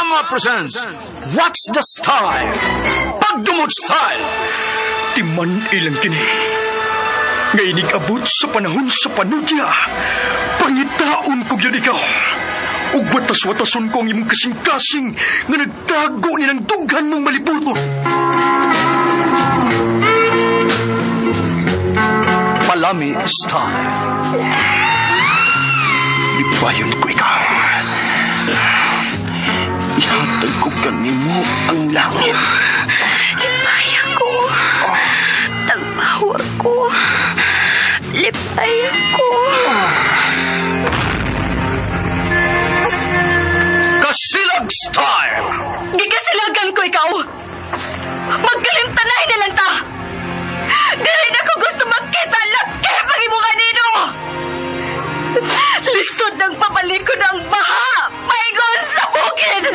Drama presents What's the Style? Pagdumot Style! Timan ilang kini. Nga inig-abot sa panahon sa panudya. Pangitaon ko gyud ikaw. Ug watas-watason ko ang imong kasing-kasing nga nagtago ni ng dughan mong malibuton. Palami Style. Ipayon ko ikaw. Ihatag ko kanimo ang langit. Lipay ako. Tagpawa ko. Lipay ako. Kasilag Style! Gigasilagan ko ikaw. Magkalimtanay na lang ta. Dili na ko gusto magkita laki pag imo kanino. Lisod ng papalikod ang baha. Paingon sa bukid.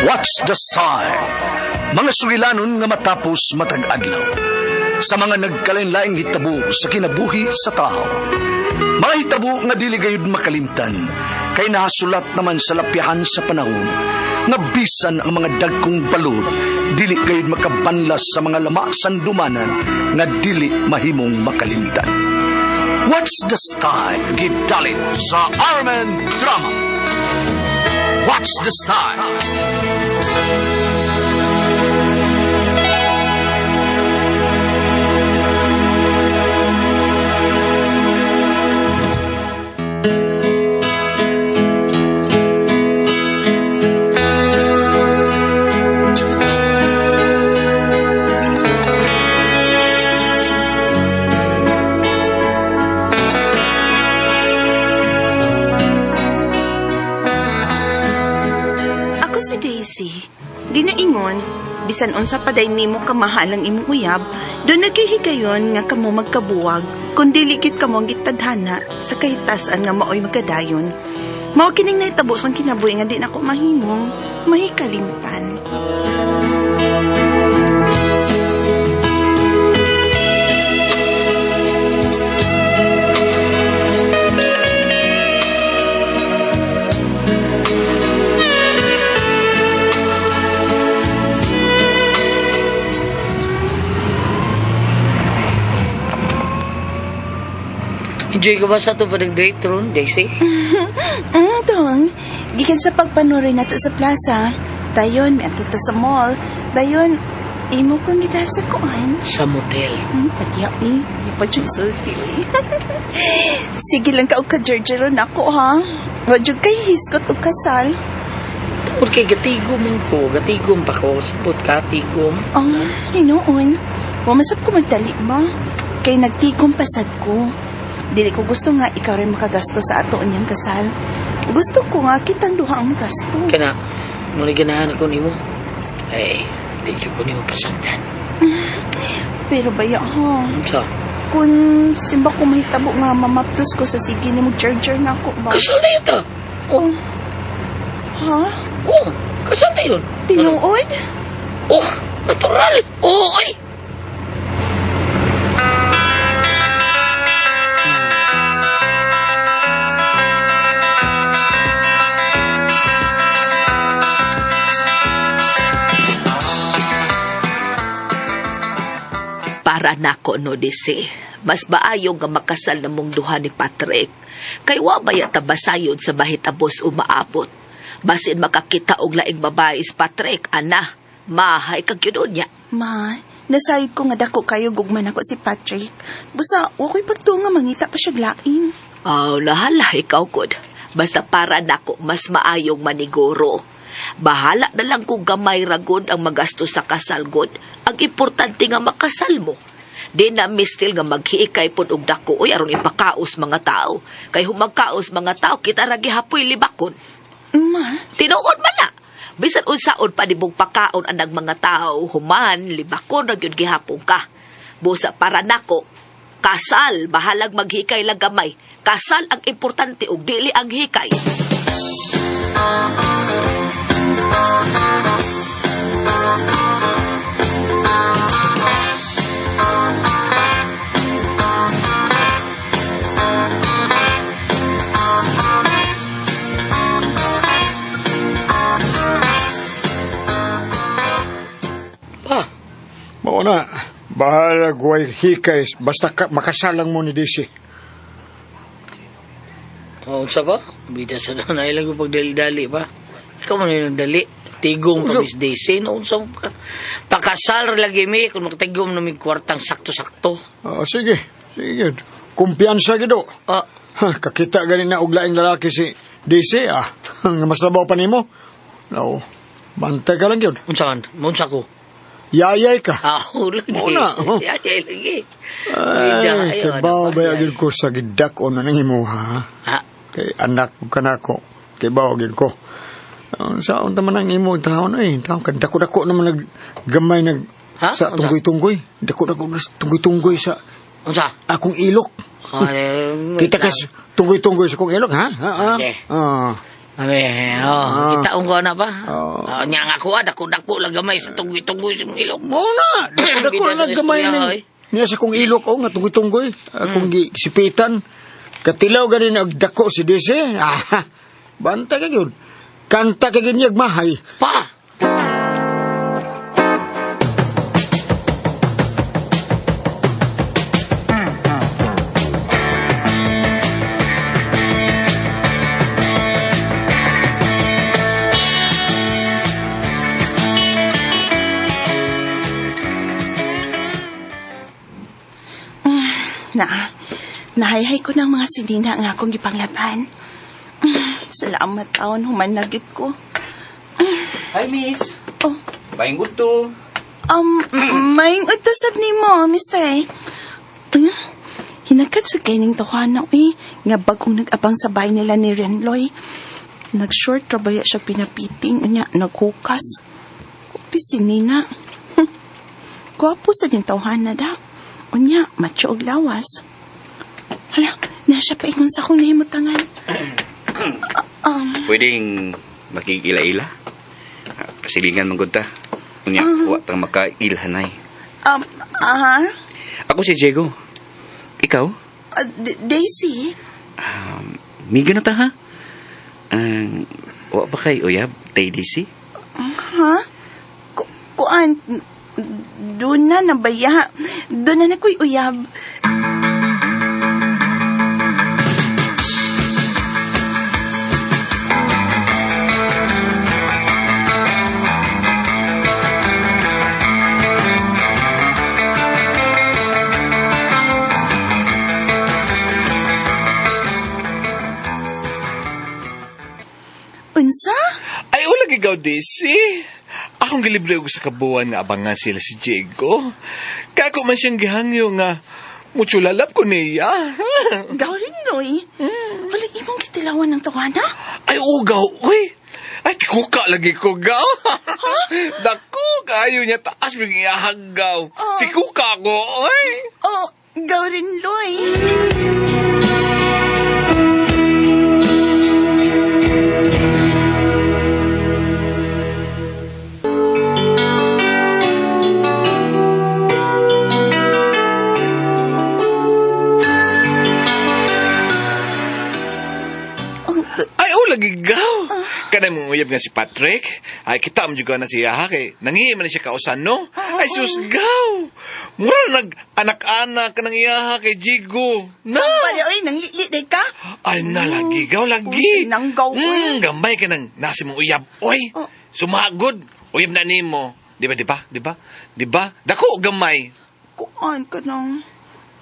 What's the Style? Mga sugilanon nga matapos matag adlaw. Sa mga nagkalain-laing hitabo sa kinabuhi sa tao. Mga hitabo nga dili gayud makalimtan, kay nahasulat naman sa lapyahan sa panahon, nga bisan ang mga dagkong balod, dili gayud makabanlas sa mga lama sandumanan nga dili mahimong makalimtan. What's the Style? Gidalit sa Armen Drama. What's the Style? Ako si Daisy. Di na ingon, bisan unsa pa day nimo kamahal ang imong uyab, do naghihigayon nga kamo magkabuwag, kun dili gyud kamo ang gitadhana sa kahitasan nga maoy magkadayon. Mao kining nahitabo sa kinabuhi nga di nako mahimong mahikalimtan. Enjoy ka ba sa ito pa nag-date ron, Daisy? Tong, gikan sa pagpanuray nato sa plaza, dayon may ta sa mall, dayon imo kong gidala sa kuan. Sa motel. Patiya ni, pa jud sulti uy. Sige lang ka og ka-jerjero nako ha. Wa jud kay hiskot og kasal. Tungod kay gatigom ko, gatigom pa ko, sabot ka, tigom. Ang hinuon, wa masab ko magdali ba? Kay nagtigom pasad ko. Dili ko gusto nga ikaw rin makagasto sa ato niyang kasal. Gusto ko nga kitang duha ang gasto. Kana, muna ganahan ako nimo. Ay, di ko nimo pasagdan. Pero baya ha, Unsa? kung simba ko mahitabo nga mamaptos ko sa sige ni mo charger na ako ba? Kasal na yun ta. Oh. Ha? Oh, kasal na yun. Tinuod? Oh, natural. Oh, ay. Para nako no disi. Mas maayo nga makasal na mong duha ni Patrick. Kay wa ba ta basayod sa bahitabos umaabot. Basin makakita og laing babae is Patrick, ana, mahay kag yun niya. Ma, nasayod ko nga dako kayo gugman ako si Patrick. Busa, wa ko'y pagtuo nga mangita pa siya lain. Aw, lahala ikaw kod. Basta para nako mas maayong maniguro. Bahala na lang kung gamay ragod ang magasto sa kasal god. Ang importante nga makasal mo. Di na mistil nga maghiikay pod og dako oy aron ipakaos mga tao. Kay humagkaos mga tao kita ra gihapoy libakon. Ma, Tinuod man na. Bisan unsaon pa nibong pakaon anang mga tao, human libakon ra gyud gihapon ka. Busa para nako, kasal bahalag maghikay lang gamay. Kasal ang importante ug dili ang hikay. Bahala guay hikay, basta ka, makasalang mo ni Daisy. O, unsa ba? Bida sa na nailang ko pagdali-dali pa. Ikaw man yung dali. Tigong pa Miss Daisy. No, unsa mo ka? Pakasal ra lagi mi kung makatigom na mig kwartang sakto-sakto. Oh, sige, sige. Kumpiyansa gido. Ah, Ha, kakita gani na og laing lalaki si Daisy, ah. Nga mas labaw pa nimo. No, bantay ka lang yun. unsa man? Unsa ko? Yayay ka. Ah, lagi. Muna, oh. Yayay lagi. Bida, Ay, ayaw, kay bao ano pa, ba yay. gyud ko sa gidak-on na nang imuha. Ha? Ha? Kay anak ko kanako. Kay bao gyud ko. Saon ta man ang imo taon ay, taon ka dako-dako naman nag gamay nag Ha? sa Unsa? tunggoy-tunggoy. Dako-dako na sa tunggoy-tunggoy sa Unsa? akong ilok. Ay, Kita ka sa tunggoy-tunggoy sa akong ilok, ha? Ha? Ha? Okay. Ah. Ami, oh, Ah. kita ko na ba? Oh. Oh, nya nga ako, ah, dako-dako lang gamay sa tunggoy-tunggoy sa mong ilok. Mao na, dako-dako Bida na sa gamay istorya, ni. oy. Niya sa akong ilok oh, nga tunggoy-tunggoy. Akong sipitan. Katilaw gani na og dako si Dese. Ah, bantay ka gyud. Kanta ka gyud niyag mahay. Pa! Na, nahayhay ko ng mga sinina nga akong gipanglaban. Salamat taon, humanagit ko. Hi, miss. Oh, Paing to. Maing utasab ni mo, mister. Hmm? Hinakat sa kaining tawana, uy. Nga bagong nag-abang sa bahay nila ni Renloy. Nag-short rabaya siya pinapiting, unya, naghukas. Kupi si Nina. Gwapo sa din tawhana da. Unya, macho og lawas. Hala, na siya paingon sa akong nahimutangan. Pwedeng makikila-ila. Ah, Pasilingan mong ta. Unya, wa tang makailhanay. Aha. Ako si Diego. Ikaw? Daisy? Miga na ta, ha? Wa pa kay uyab, tay DC? Ha? Kuan, doon na nabaya. Doon na nakoy uyab. Unsa? Ay, ulag ikaw, Daisy. Akong gilibre og sa kabuan nga abangan sila si Diego. Kako man siyang gihangyo nga muchulalap ko niya. Gawin, Noy. Wala imong kitilawan ng tawana? Ay, ugaw, uy. Ay, tikuka lagi ko, gaw. Dako, kayo niya, taas biging ihagaw. Oh. Tikuka ko, uy. Oh, gawin, Loy. Oh, Ay, oh, lagi gaw. Kanay mong uyab nga si Patrick. Ay, kita mo juga na siya, ha? Kay, nangihi man na siya kausan, no? Ay, sus, gaw. Mura nag anak-anak ka nang iyaha kay Jigo. Na! Sambal, oy, nanglili day ka? Ay, na, lagi, gaw, lagi. Pusi nang gaw, oy. Gamay ka nang nasi mong uyab, oy. Oh. Sumagod. Uyab na nimo. Di ba, di ba, di ba? Di ba? Dako, gamay. Kuan ka nang...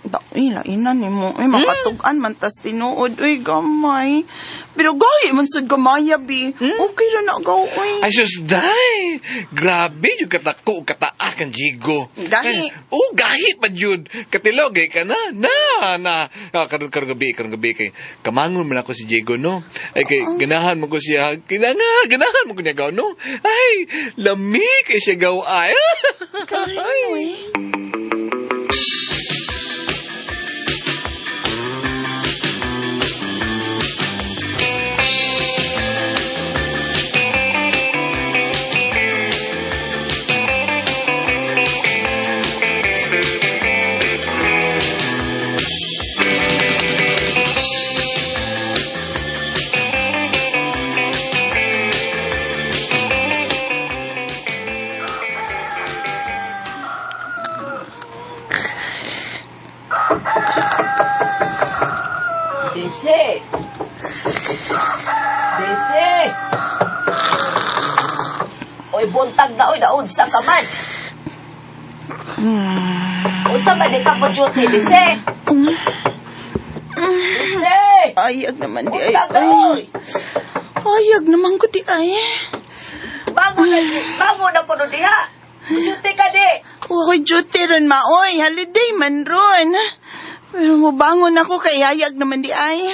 Dai, lainan ni mo. Uy, makatug-an man tas tinuod. Uy, gamay. Pero gahi man sad gamaya, bi. Okay ra na gaw, uy. Ay, sus, day! Grabe, yung katako, kataas kang Jigo. Gahi. Ay, oh, gahi pa yun. Katilog, eh, ka na. Na, na. Ah, karon karon gabi, karon gabi kay kamangon man ako si Jigo, no? Ay, kay, ganahan mo ko siya. Kinanga, ganahan mo ko niya gaw, no? Ay, lami kay siya gaw, ay. Gahi, uy. Desi! Desi! Oy, buntag na, oy, naunsa ka man. Unsa man di ka mo duty, Desi? Desi! Ayag naman di ay. Buntag na, Ay, oy! ayag naman ko di ay. Bango na ko no diha. Duty ka di. Wako'y duty ron maoy. Holiday man ron. Pero mubangon ako kay hayag naman di ay.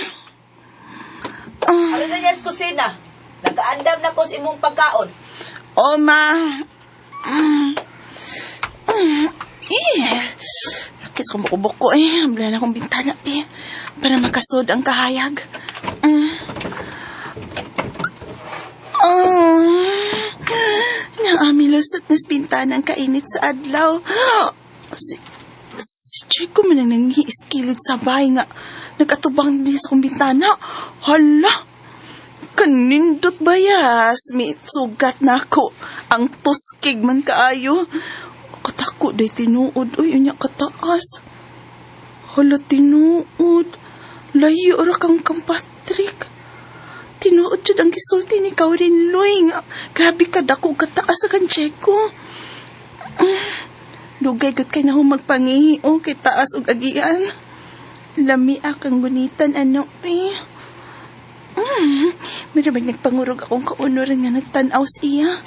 Ano na niya sa kusina? Nagaandam na ko sa imong pagkaon. O ma. Mm. Mm. Eh. Kits kong buko-buko eh. Wala na akong bintana eh. Para makasod ang kahayag. Mm. Oh. Naami lusot na sa bintana ang kainit sa adlaw. Si Chico man ang nangiiskilid sa bahay nga. Nag-atubang din sa kong bintana. Hala! Kanindot bayas, may sugat na ako. Ang tuskig man kaayo. Katako day tinuod, uy, unya kataas. Hala tinuod. Layo ra kang kang Patrick. Tinuod jud ang gisulti ni Kaurin Loy nga. Grabe ka dako kataas sa kan Checo. Dugay gud kay na magpangihi o kay taas og agian. Lami akang gunitan ano eh. Meron ba nagpangurog akong kaunuran nga nagtanaw sa iya?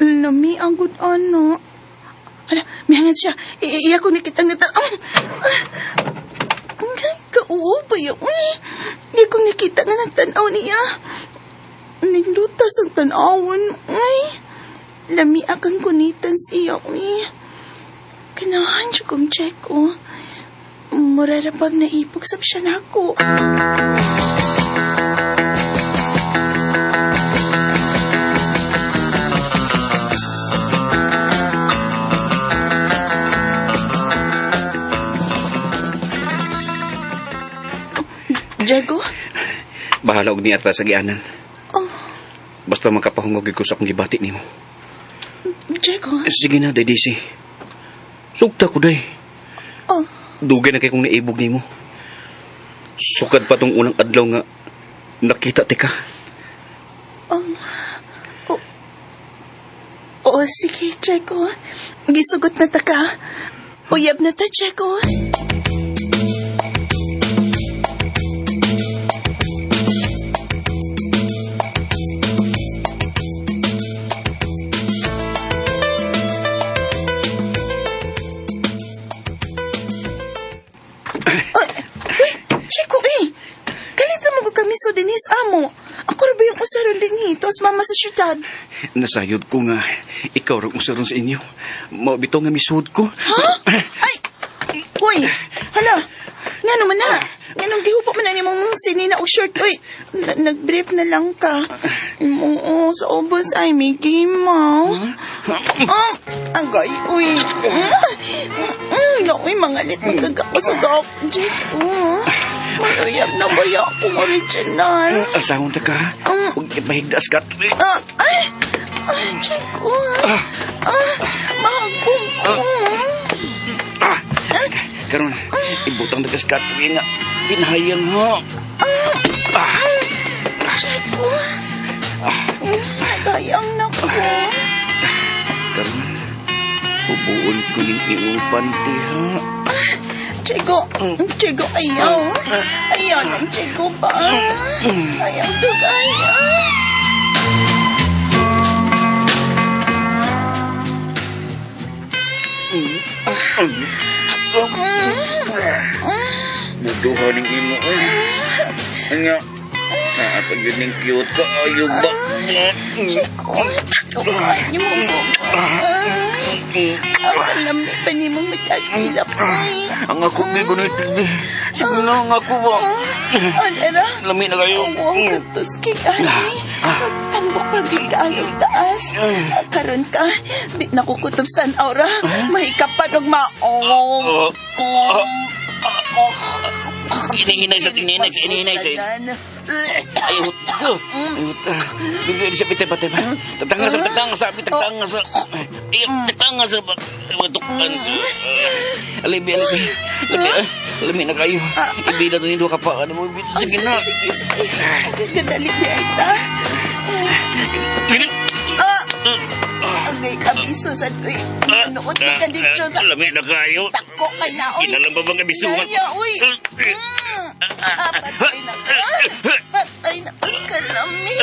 Lami ang good ano. Ala, mihangat siya. Iya ko nakita nga ta... Kauo pa yun. Uy, iya ko nakita nga nagtanaw niya. Naglutas ang tanawon. Uy, lami akang kunitan sa iya. Uy, kinahan siya kong check oh. Mura ra pag naipog sab siya nako. Diego? Bahala og niya sa gianan. Oh, Basta makapahungog gyud ko sa akong gibati nimo. Diego? Sige na, day Daisy. Sugta ko day. Oh, Dugay na kay kong naibog nimo. Sukad pa tong unang adlaw nga nakita ti ka. oh. Oh, sige, Diego. Gisugot na ta ka. Uyab na ta, Diego. Uy, Chico, eh. Kalit ra mo kami so dinis amo. Ako ra ba yung usaron din Tos mama sa syudad. Nasayod ko nga ikaw ra usaron sa inyo. Mao bitaw nga misuod ko. Ha? Ay! Uy! Hala! Nga naman na! Nga nung gihupo man na ni mong sinina o shirt. Uy! Nag-brief na lang ka. Oo, sa ubos ay may game mo. Ah! Agay! Uy! Uy, mga lit magkagakasag ako. Jack, oh. Mayuyab na ba akong original? Asahon ta ka. Huwag ipahigdas ka. Ah, ay! Ay, Jack, oh. Ah, mahagong ko. Ah! Karon, ibutang na ka sa nga pinahayang ha. Ah! Jack, oh. Nagayang na ko. Karon, hubuon ko ning imong panty ha. Chico, Chico, ayaw. Ayaw ng Chico ba? Ayaw dug, ayaw. Muduha ning imo ay. Anya, naatag yun ning cute ka ayo ba? Chico, Chico, ay mo ko. Ang kalami pa ni mong matagila po eh. Ang ako may gunit. Sige na ang ako ba? Ang era. Lami na kayo. Oo, katuskig, ani. Magtambok pa gyud kaayo taas. Karon ka, di nakukutob sa aura. Mahikapan og maong. Inihinay sa inihinay sa inihinay sa. Ay, hut. Ay, hut. Bibi sa pitay patay pa. Tagtanga sa tagtanga sa tagtanga sa. Ay, tagtanga sa tukan. Alibi, alibi. Lami, lami na kayo. Ibila to nindo ka pa. Ano mo, sige na. Sige, sige. Kadali di ay ta. Ah! Agay, abiso sa uy. Manuot ni ka dito sa Lami na kayo. Tako kay na, uy. Ginalang ba bang abisuhan? Naya, uy. Ah, patay na ka. Patay na ka sa kalami.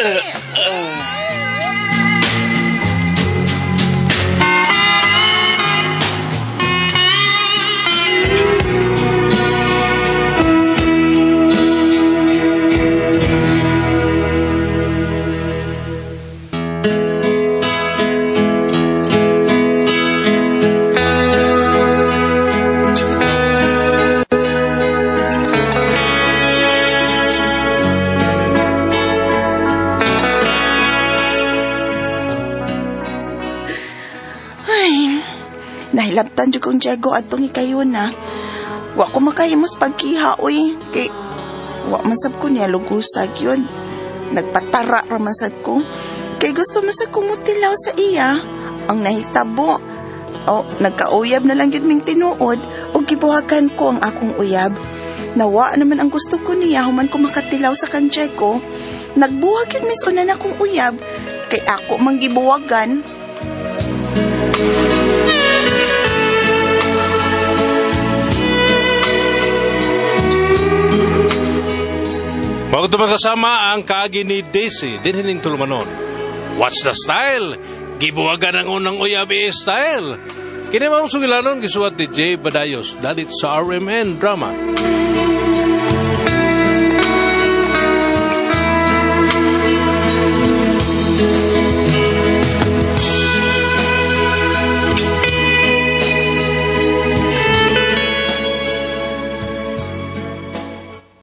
Ay, nahilabtan jud kong Diego atong ikayon na. Wa ko makahimos pagkiha, uy. Kay, wa man sab ko niya lugusag yun. Nagpatara ra man sad ko. Kay gusto man sa kumutilaw sa iya. Ang nahitabo. O, nagkauyab na lang yun ming tinuod o gibuhagan ko ang akong uyab. Nawa naman ang gusto ko niya human ko makatilaw sa kan Diego. Nagbuhag yun mis unan akong uyab. Kay ako manggibuwagan. Bago ito magkasama ang kaagi ni Daisy, dinhining tulumanon. What's the style? Gibuwagan ang unang uyab style. Kini maong sugilanon gisuwat ni Jay Badayos dalit sa RMN Drama.